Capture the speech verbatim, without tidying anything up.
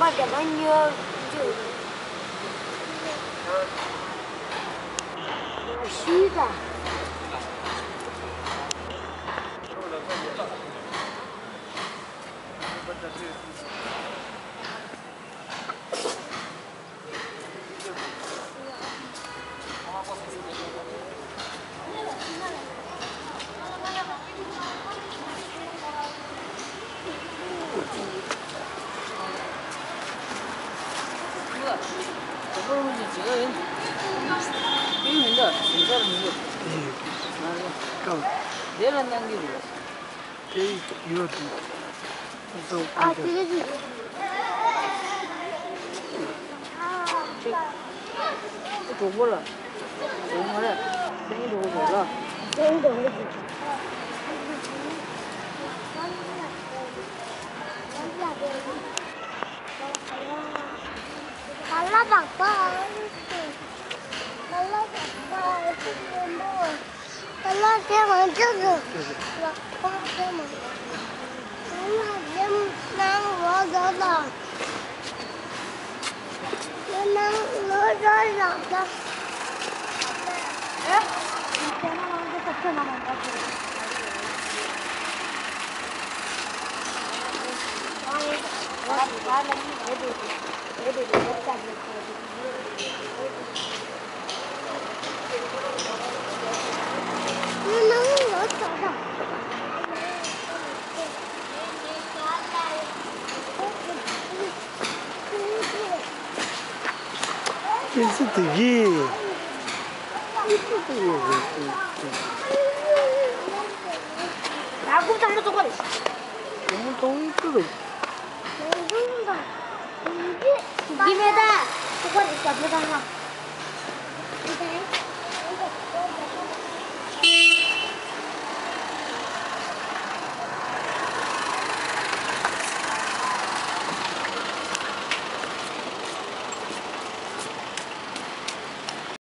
ཨ་རྒྱ་པ་ཉོ་རྒྱུ་ཞུས་ད། དེ་ཡོད་དུ། ཨ་དེ་ག་ཅིག་གྲོགས་པོ་ལ། གྲོགས་མོ་རེད། སེང་གྲོགས་པོ་ལ། སེང་གྲོགས་པོ། ག་ལ་བག་པ། ག་ལ་བག་པ། ལ་དེ་མ་འཇོག་གི། ལ་ཁོང་དེ་མ། ལ་དེ་ནང་ལོ་ཟོ་ལ། དེ་ནང་ལོ་ཟོ་ལ་ད། ཨེ་ཙི་དེ་གི། ཨེ་ཙི་དེ་གི་རེད། ད་སྒུག་དང་པོ་ཚོགས་པ་རེད། དང་པོ་ཚོགས་པའི་ཀུ་རེད། འདི་མེད་ད། ཚོགས་པ་རེད་ད་བོད་དང་ལ།